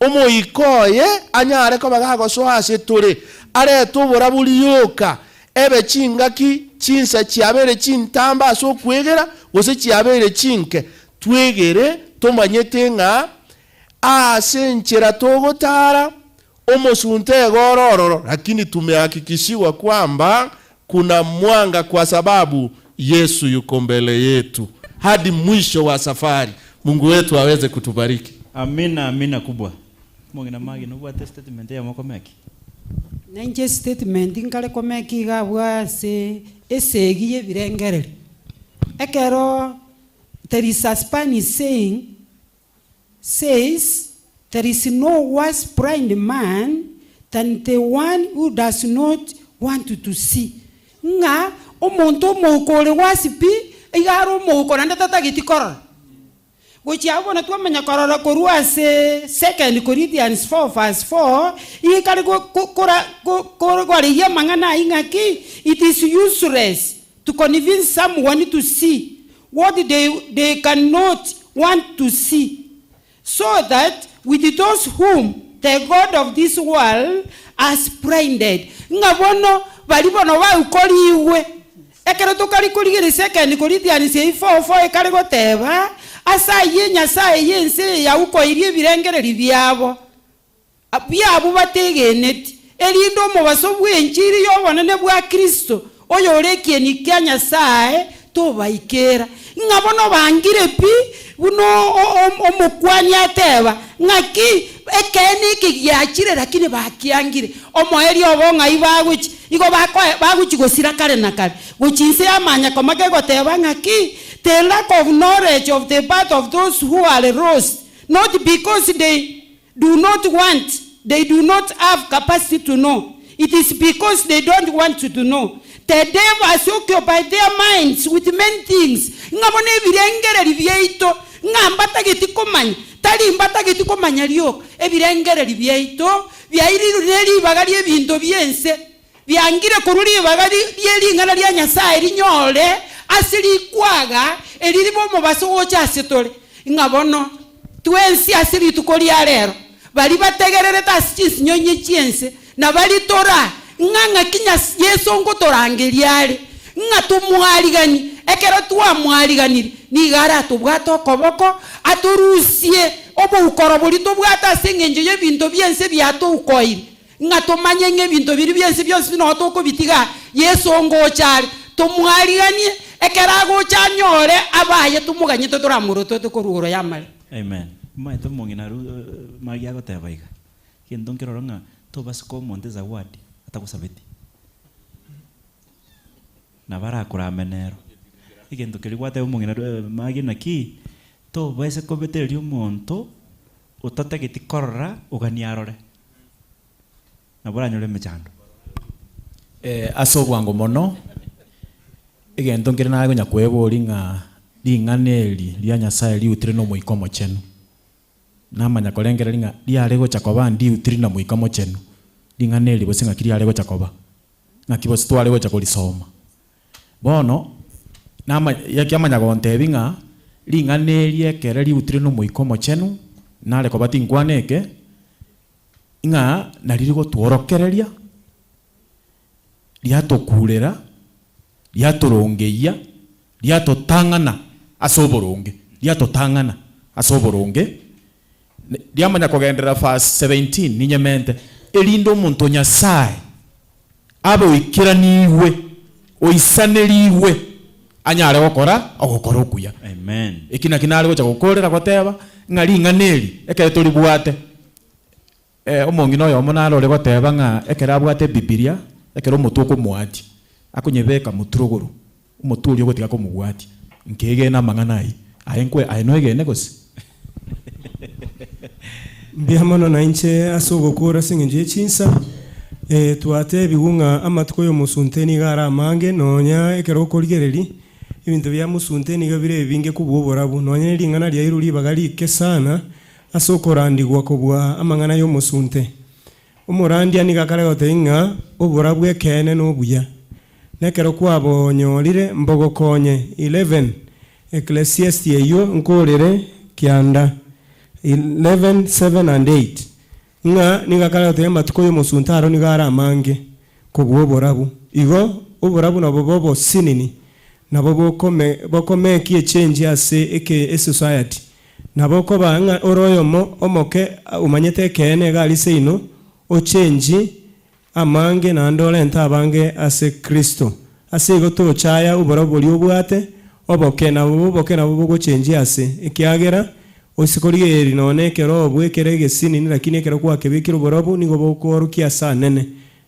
Omoika oye anyare koba gagosoa ase tore, arete oborabu rioka, ebe chingaki chinsa chiabeire chintambe ase okwegera, gose chiabeire chinke, twegere tomanyete ng'a Ase enchera togotara, omosunte igo ore ororo, lakini tumehakikishiwa kwamba kuna mwanga kwa sababu Yesu yuko mbele yetu hadi mwisho wa safari. Mungu wetu aweze kutubariki. Amina amina kubwa. Omong'ina Maggie nobwate estatement eyemo okomeki? Nainche estatement nkare komeka iga abwo ase esegi y'ebirengererio. Ekero there is a Spanish saying says there is no worse blind man than the one who does not want to see, ng'a omonto omouko ore worse pi, iga are omouko naende tatageti korora. Gochia abwo bono twamanya korora korwa ase Second Corinthians 4 verse 4, iga kare go ko kora ko koraria amang'ana ayio ng'aki, it is useless to convince someone to see what they, they cannot want to see, so that with those whom the god of this world has blinded, ng'a bono baria bono baukorigwe. Ekero tokari korigereria Second Corinthians eyio 4:4 ekare goteba, Ase ayio enyasae y'ense eye yaukoirie ebirengererio biabo, biabwo bategeneti, erinde omobaso bw'enchiri y'obonene bwa Kristo, oyore ekieni kia Nyasae, tobaikera. Ng'a bono bangire pi, buna omokuani ateba, Ng'aki ekeene eke giachire, lakini bakiangire. Omoerio obo ng'ai bagochia? Igo bakoe bagochia gosira kare na kare, gochia inse y'amanyakoma kegoteba ng'aki, The lack of knowledge of the birth of those who are lost. Not because they do not want, they do not have capacity to know. It is because they don't want to know. The devil has occupied their minds with many things, ng'a bono ebirengereri biaito ng'a mbatageti komanya, tari mbatageti komanya rioka, ebirengereri biaito biairirwe ne ribaga ri'ebinto bi'ense, biangire korwa ribaga rie ring'ana ria Nyasae rinyore ase rikwaga eri ribe omobaso gocha ase tore, ng'a bono twensi ase rituko ria rero, baria bategererete ase chinsinyonye chi'ense, na baria tora, ng'a ng'aki Yeso ngotorangeria are, ng'a tomwariganie. Ekero twamwariganirie, nigo aratobwate okoboko, atorusie oboukoro boria tobwate ase engencho y'ebinto bi'ense biatoukoire. Ng'a tomanye ng'a ebinto biria bi'ense bionsi noo tokobitiga, Yeso ngocha are, tomwariganie, ekero agocha anyore abaye tomoganyete toramorotote korwa igoro y'amare. Amen. Omanyete omong'ina aria Maria agoteba iga, egento nkeroro ng'a tobasa koa omonto ezawadi atagosabeti. Nabo arakorame nero. Egento keria gwateba omong'ina Maria naki, tobaisa kobetereria omonto otatageti korora oganie arore. Nabo oranyore emechando. Ase obwango mono, egento nkere nare konya kweboria ng'a ring'ana eri ria Nyasae riutire na Omoika Omochenu. Namanya korengereria ng'a riare gocha koba ndiutire na Moika Mochenu, ring'ana eri gose ng'aki riare gocha koba? Ng'aki gose tware gocha korisoma? Bono, nama yakiamanya gontebia ng'a ring'ana eri ekere riutire na Omoika Omochenu, nare koba tinkwana eke, ng'a nario rigotworokereria, riatokurera, riatorongeyia, riatotang'ana ase oboronge, riatotang'ana ase oboronge, riamanya kogenderera verse 17 ninyemente, erinde omonto o Nyasae abe oikeranigwe, oisanerigwe, anyare gokora ogokora okuya. Amen. Eki nakio nare gocha gokorera goteba, ng'a ring'ana eri ekero toribwate, omong'ina oyomo nare ore goteba ng'a ekero abwate Ebibilia, ekero omotwe okomoatia, akonyebeka motwe rogoro, omotwe oria ogotiga komobwatia. Nkeegena amang'ana ayio. Aye nkwe aye noegene gose? Mbuya mono nainche ase ogokora ase engencho ye chinsa. Twatebigwe ng'a amatuko y'omosunte nigo are amange, nonya ekero okorigereria ebinto bia mosunte nigo bire ebinge kobua oborabu, nonya ne ring'ana riairwe ribaga rike sana ase okorandigwa kobua amang'ana y'omosunte. Omorandia nigo akare gotebia ng'a oborabu ekeene nobuya, na ekero kwabonyorire mbogokonye. 11 Ecclesiastes eyio nkorere kianda 11, 7 and 8, ng'a nigo akare gotebia amatuko y'omosunte aro nigo are amange kobua oborabu. Igo oborabu nabo bobosinini, nabo bokome bokomeki echange ase eke esociety. Nabo okoba ng'a ore oyomo omoke omanyete ekeene iga aria seino, ochengi amange naende orente abange ase Kristo. Ase igo tochaya oborabu boria obwate, oboke nabo oboke nabo bogochengia ase, ekiagera ose korigereria nonya ekero obwe ekere egesinini lakini ekero gwakebekire oborabu nigo bokoorokia ase anene.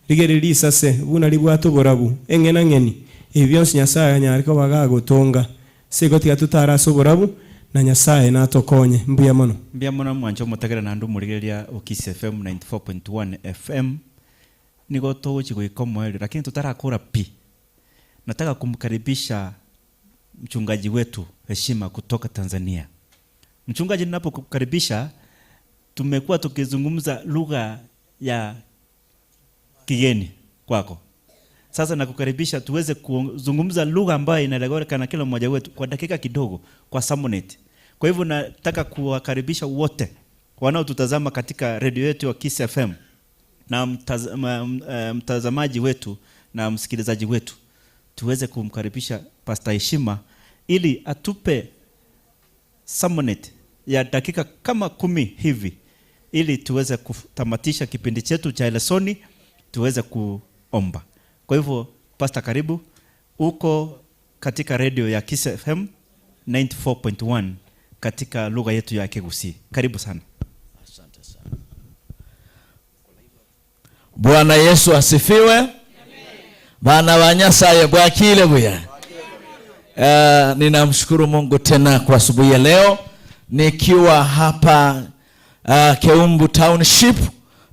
Rigereria risase buna ribwate oborabu, eng'enang'eni, ebi bionsi Nyasae anyare koba gagotonga. Ase igo tiga totare ase oborabu, na Nyasae natokonye. Mbuya mono. Mbuya mono mwanche omotegere naende omorigereria o Kisii FM 94.1 FM. Nigo togochia goika omoerio lakini totarakora pi. Nataka kumkaribisha mchungaji wetu Heshima kutoka Tanzania. Mchungaji ninapokukaribisha tumekuwa tukizungumza lugha ya kigeni kwako. Sasa nakukaribisha tuweze kuzungumza lugha ambayo inaeleweka na kila mmoja wetu kwa dakika kidogo kwa sermonette. Kwa hivyo nataka kuwakaribisha wote wanaotutazama katika redio yetu ya Kiss FM na mtazamaji wetu na msikilizaji wetu tuweze kumkaribisha Pastor Heshima ili atupe sermonette ya dakika kama kumi hivi ili tuweze kutamatisha kipindi chetu cha lesoni tuweze kuomba. Kwa hivyo Pastor, karibu. Uko katika redio ya Kiss FM 94.1 katika lugha yetu ya Kigusii. Karibu sana. Asante sana. Bwana Yesu asifiwe. Bana wa Nyasaye bwakile buya. Ninamshukuru Mungu tena kwa asubuhi ya leo. nikiwa hapa uh, Keumbu Township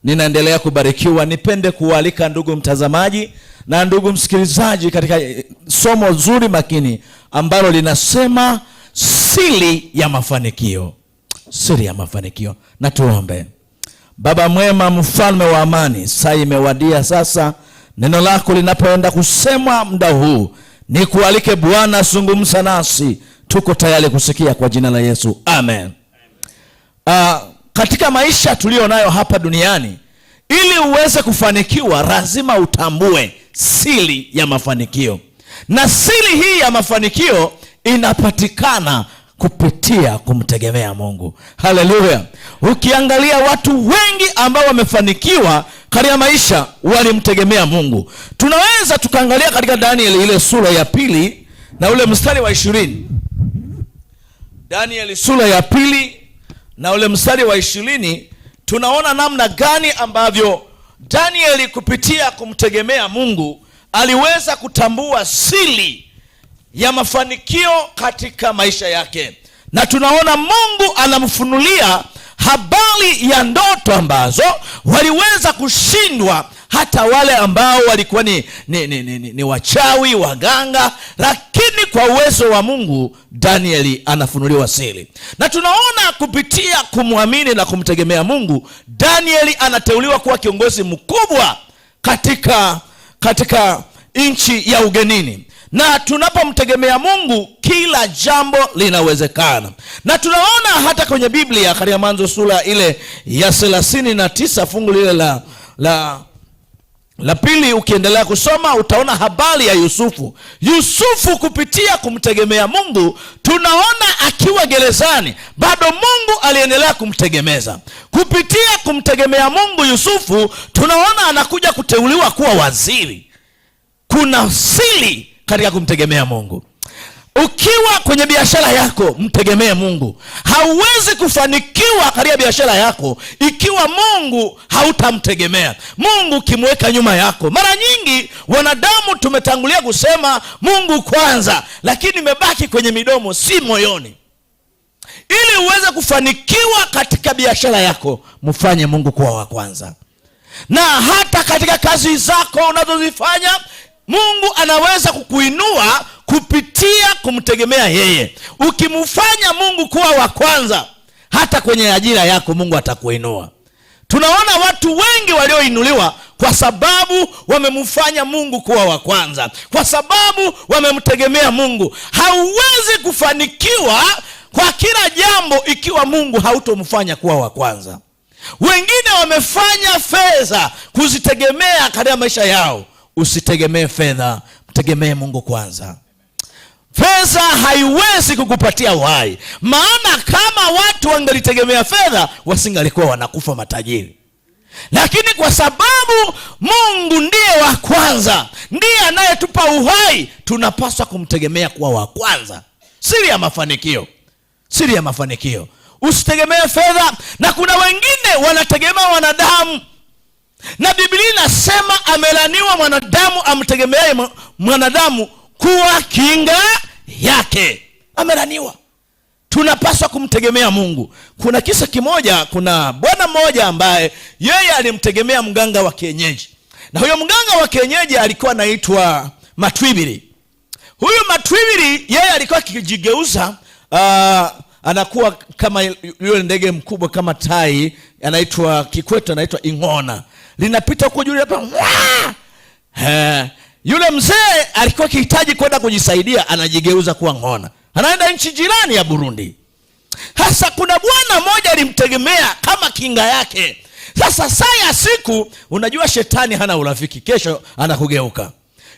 ninaendelea kubarikiwa. Nipende kualika ndugu mtazamaji na ndugu msikilizaji katika eh, somo zuri makini ambalo linasema siri ya mafanikio, siri ya mafanikio. Na tuombe. Baba mwema, mfalme wa amani, saa imewadia sasa, neno lako linapoenda kusemwa muda huu, nikualike Bwana, zungumza nasi, tuko tayari kusikia kwa jina la Yesu, amen. Uh, katika maisha tuliyo nayo hapa duniani, ili uweze kufanikiwa lazima utambue siri ya mafanikio, na siri hii ya mafanikio inapatikana kupitia kumtegemea Mungu. Haleluya! Ukiangalia watu wengi ambao wamefanikiwa katika maisha walimtegemea Mungu. Tunaweza tukaangalia katika Danieli ile sura ya pili na ule mstari wa ishirini. Danieli sura ya pili na ule mstari wa ishirini tunaona namna gani ambavyo Danieli kupitia kumtegemea Mungu aliweza kutambua siri ya mafanikio katika maisha yake, na tunaona Mungu anamfunulia habari ya ndoto ambazo waliweza kushindwa hata wale ambao walikuwa ni, ni, ni, ni, ni, ni wachawi waganga, lakini kwa uwezo wa Mungu Danieli anafunuliwa siri, na tunaona kupitia kumwamini na kumtegemea Mungu Danieli anateuliwa kuwa kiongozi mkubwa katika katika nchi ya ugenini na tunapomtegemea Mungu kila jambo linawezekana, na tunaona hata kwenye Biblia katika Mwanzo sura ile ya 39 fungu lile la la la pili, ukiendelea kusoma utaona habari ya Yusufu. Yusufu kupitia kumtegemea Mungu, tunaona akiwa gerezani bado Mungu aliendelea kumtegemeza. Kupitia kumtegemea Mungu Yusufu, tunaona anakuja kuteuliwa kuwa waziri. Kuna siri katika kumtegemea Mungu. Ukiwa kwenye biashara yako mtegemee Mungu. Hauwezi kufanikiwa katika biashara yako ikiwa Mungu hautamtegemea. Mungu ukimweka nyuma yako. Mara nyingi wanadamu tumetangulia kusema Mungu kwanza, lakini imebaki kwenye midomo, si moyoni. Ili uweze kufanikiwa katika biashara yako, mfanye Mungu kuwa wa kwanza, na hata katika kazi zako unazozifanya Mungu anaweza kukuinua kupitia kumtegemea yeye. Ukimfanya Mungu kuwa wa kwanza, hata kwenye ajira yako Mungu atakuinua. Tunaona watu wengi walioinuliwa kwa sababu wamemfanya Mungu kuwa wa kwanza, kwa sababu wamemtegemea Mungu. Hauwezi kufanikiwa kwa kila jambo ikiwa Mungu hautomfanya kuwa wa kwanza. Wengine wamefanya fedha kuzitegemea katika maisha yao. Usitegemee fedha, mtegemee Mungu kwanza. Fedha haiwezi kukupatia uhai, maana kama watu wangelitegemea fedha wasingalikuwa wanakufa matajiri. Lakini kwa sababu Mungu ndiye wa kwanza, ndiye anayetupa uhai, tunapaswa kumtegemea kuwa wa kwanza. Siri ya mafanikio, siri ya mafanikio, usitegemee fedha. Na kuna wengine wanategemea wanadamu na Biblia inasema amelaniwa mwanadamu amtegemeaye mwanadamu kuwa kinga yake. Amelaniwa. Tunapaswa kumtegemea Mungu. Kuna kisa kimoja, kuna bwana mmoja ambaye yeye alimtegemea mganga wa kienyeji, na huyo mganga wa kienyeji alikuwa anaitwa Matwibili. Huyu Matwibili yeye alikuwa akijigeuza uh, anakuwa kama yule ndege mkubwa kama tai, anaitwa kikwetu, anaitwa ing'ona linapita huko juu hapa. Yule mzee alikuwa akihitaji kwenda kujisaidia, anajigeuza kuwa ng'ona, anaenda nchi jirani ya Burundi. Sasa kuna bwana mmoja alimtegemea kama kinga yake. Sasa saa ya siku, unajua shetani hana urafiki, kesho anakugeuka.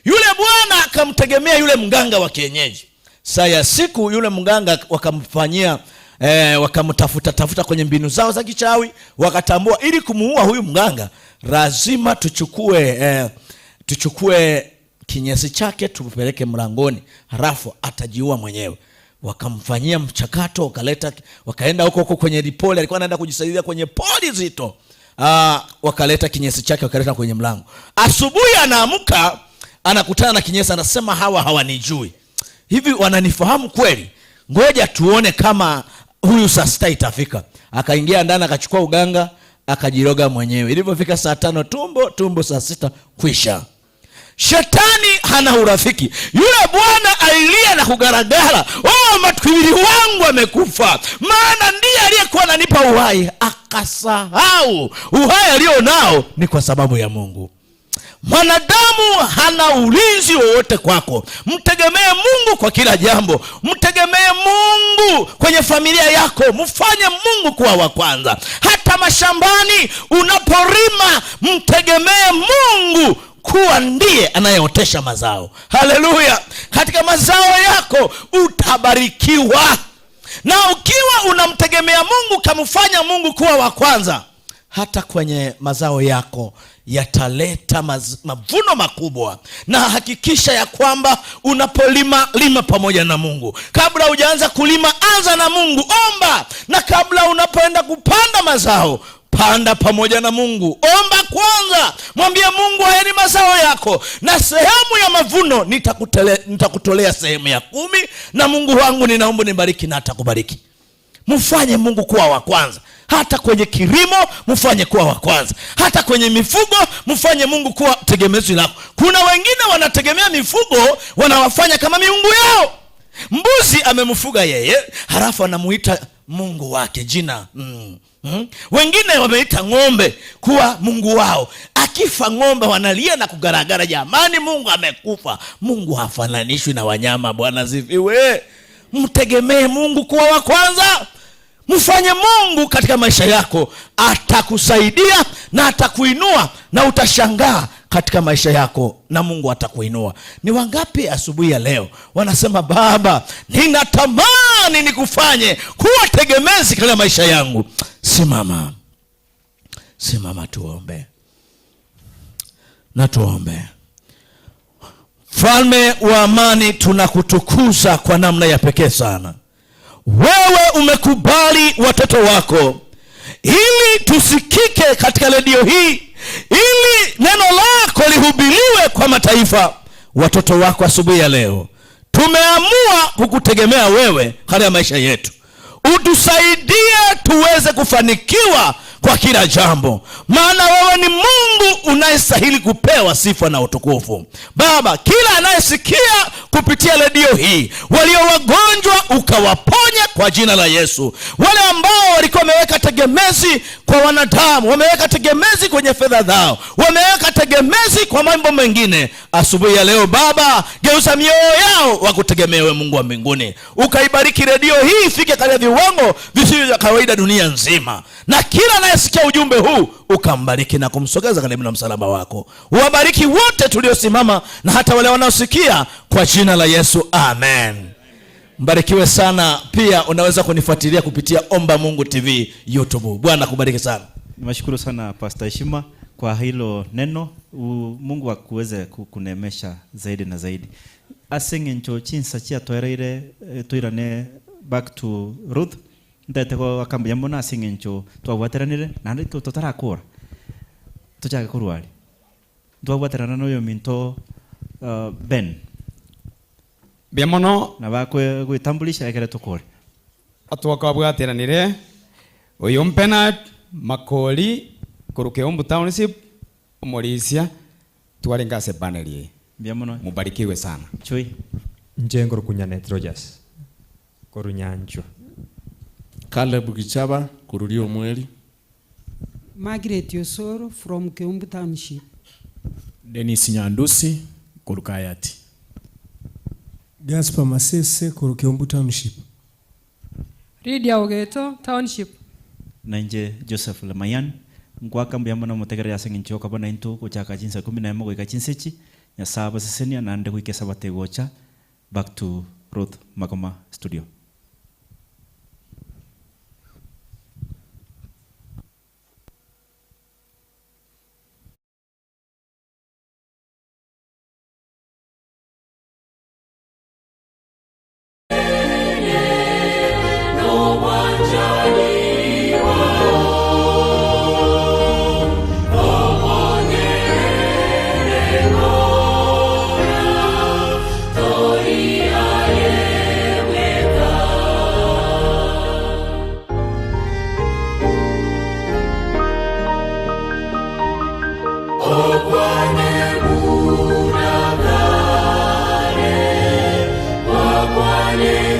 Yule bwana akamtegemea yule mganga wa kienyeji. Saa ya siku yule mganga wakamfanyia eh, wakamtafuta tafuta kwenye mbinu zao za kichawi, wakatambua ili kumuua huyu mganga lazima tuchukue eh, tuchukue kinyesi chake tupeleke mlangoni, halafu atajiua mwenyewe. Wakamfanyia mchakato, wakaleta, wakaenda huko huko kwenye ripoli, alikuwa anaenda kujisaidia kwenye poli zito. Ah, wakaleta kinyesi chake wakaleta kwenye mlango. Asubuhi anaamka anakutana na kinyesi, anasema hawa hawanijui, hivi wananifahamu kweli? Ngoja tuone kama Huyu saa sita itafika. Akaingia ndani akachukua uganga akajiroga mwenyewe. Ilivyofika saa tano tumbo tumbo, saa sita kwisha. Shetani hana urafiki. Yule bwana alilia na kugaragara, oh, matwili wangu amekufa, maana ndiye aliyekuwa ananipa uhai. Akasahau uhai alio nao ni kwa sababu ya Mungu. Mwanadamu hana ulinzi wowote kwako. Mtegemee Mungu kwa kila jambo, mtegemee Mungu kwenye familia yako, mfanye Mungu kuwa wa kwanza. Hata mashambani unaporima, mtegemee Mungu kuwa ndiye anayeotesha mazao. Haleluya! Katika mazao yako utabarikiwa, na ukiwa unamtegemea Mungu, kamfanya Mungu kuwa wa kwanza, hata kwenye mazao yako yataleta mavuno makubwa. Na hakikisha ya kwamba unapolima lima pamoja na Mungu. Kabla hujaanza kulima, anza na Mungu, omba. Na kabla unapoenda kupanda mazao, panda pamoja na Mungu, omba kwanza, mwambie Mungu, haya ni mazao yako, na sehemu ya mavuno nitakutolea sehemu ya 10, na Mungu wangu ninaomba nibariki, na atakubariki. Mfanye Mungu kuwa wa kwanza. Hata kwenye kilimo mfanye kuwa wa kwanza, hata kwenye mifugo mfanye Mungu kuwa tegemezi lako. Kuna wengine wanategemea mifugo, wanawafanya kama miungu yao. Mbuzi amemfuga yeye, halafu anamuita Mungu wake jina. Wengine wameita ng'ombe kuwa Mungu wao. Akifa ng'ombe wanalia na kugaragara, jamani, Mungu amekufa. Mungu hafananishwi na wanyama. Bwana sifiwe. Mtegemee Mungu kuwa wa kwanza. Mfanye Mungu katika maisha yako, atakusaidia na atakuinua, na utashangaa katika maisha yako na Mungu atakuinua. Ni wangapi asubuhi ya leo wanasema, Baba, ninatamani nikufanye kuwa tegemezi katika maisha yangu? Simama, simama tuombe. Na tuombe. Mfalme wa amani, tunakutukuza kwa namna ya pekee sana. Wewe umekubali watoto wako ili tusikike katika redio hii, ili neno lako lihubiriwe kwa mataifa. Watoto wako asubuhi ya leo tumeamua kukutegemea wewe katika maisha yetu. Utusaidie tuweze kufanikiwa kwa kila jambo, maana wewe ni Mungu unayestahili kupewa sifa na utukufu. Baba, kila anayesikia kupitia redio hii, walio wagonjwa ukawaponye kwa jina la Yesu. Wale ambao walikuwa wameweka tegemezi kwa wanadamu, wameweka tegemezi kwenye fedha zao, wameweka tegemezi kwa mambo mengine, asubuhi ya leo Baba, geuza mioyo yao wakutegemee wewe, Mungu wa mbinguni. Ukaibariki redio hii ifike katika viwango visivyo vya kawaida dunia nzima, na kila anayesikia ujumbe huu ukambariki na kumsogeza karibu na msalaba wako. Uwabariki wote tuliosimama na hata wale wanaosikia kwa jina la Yesu, amen. Mbarikiwe sana. Pia unaweza kunifuatilia kupitia Omba Mungu TV YouTube. Bwana akubariki sana. Nimashukuru sana Pastor Heshima kwa hilo neno. Mungu akuweze kukunemesha zaidi na zaidi. Asenge ncho chinsa chia toereire toirane back to Ruth. Ndete ko akambu yamona asenge ncho twabwateranire na ndiko tutarakura. Tuchake kurwari. Twabwaterana noyo minto Ben. Bia mono na bakwe gwitambulisha ekere tukore. Atwakabwateranire uyu Mpenat Makori kuruke Ombu Township omorisia tware ngase paneli. Bia mono. Mubarikiwe sana. Chui. Njengo rukunyanet Rogers. Korunyancho. Caleb Gichaba kururio mweri. Margaret Yosoro from Keumbu Township. Dennis Nyandusi kurukayati. Gaspar Masese kurukeumbu Township. Lydia Ogeto Township. Nanje Joseph Lemayan ngwaka mbuyambo na mutegere ase ng'encho okabona into gochaka chinsa kumi na emo goika chinsa echi Nyasaye abasesenia naende goika esabate gocha. Back to Ruth Magoma studio. Yeah.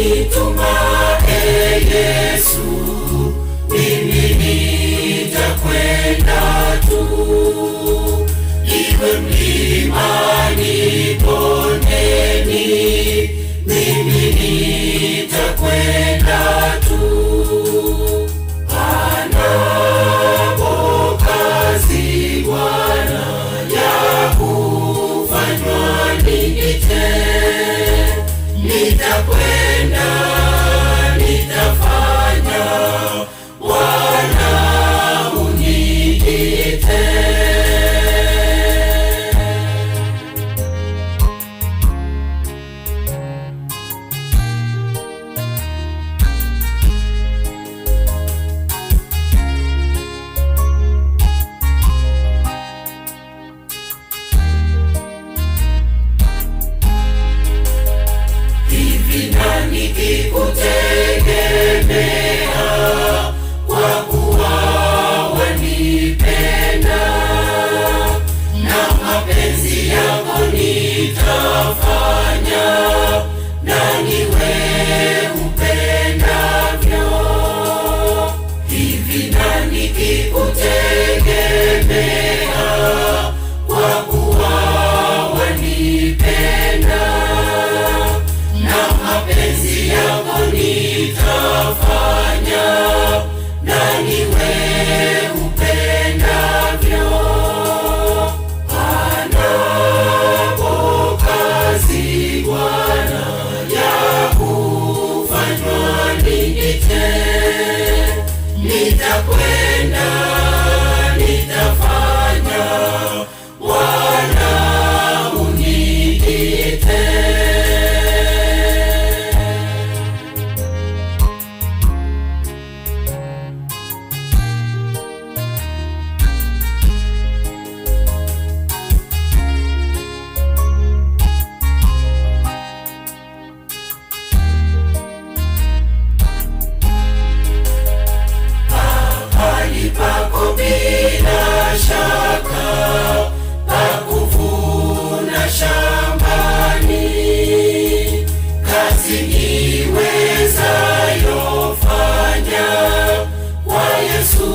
Ukinituma e Yesu, mimi nitakwenda tu, iwe mlimani, bondeni, mimi nitakwenda tu. Panapo kazi Bwana ya kufanywa niite, nitakwenda, nitafanya, Bwana uniite. Hivi nani kikutegemea, kwa kuwa wanipenda, na mapenzi yako nitafanya, na niwe upendavyo. Hivi nani kikutegemea, kwa kuwa wanipenda, na mapenzi yako nitafanya, na niwe upendavyo. Panapo kazi Bwana ya kufanywa niite, nitakwenda, nitafanya, Bwana uniite. Pahali pako bila shaka pa kuvuna shambani, kazi niwezayo fanya kwa Yesu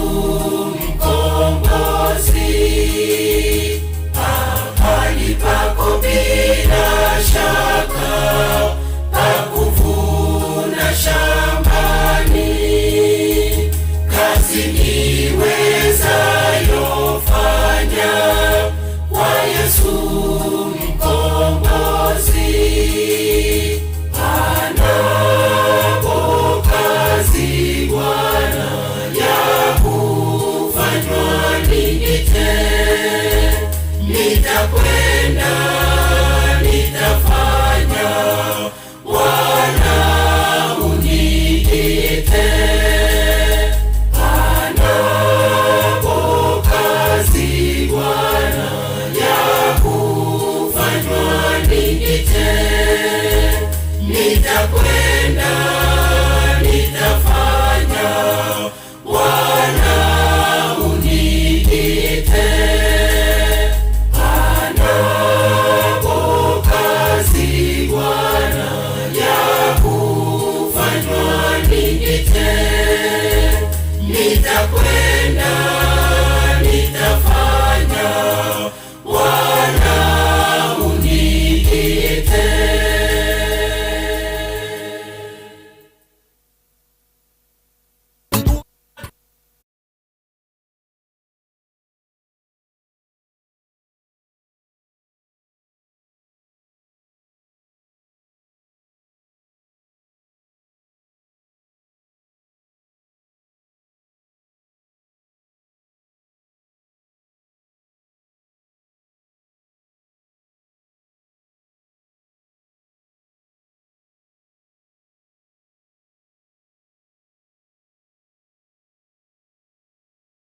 Mkombozi. Pahali pako bila shaka pa kuvuna shambani, kazi niwezayo fanya kwa Yesu Mkombozi. Panapo kazi Bwana ya kufanywa niite, nitakwenda.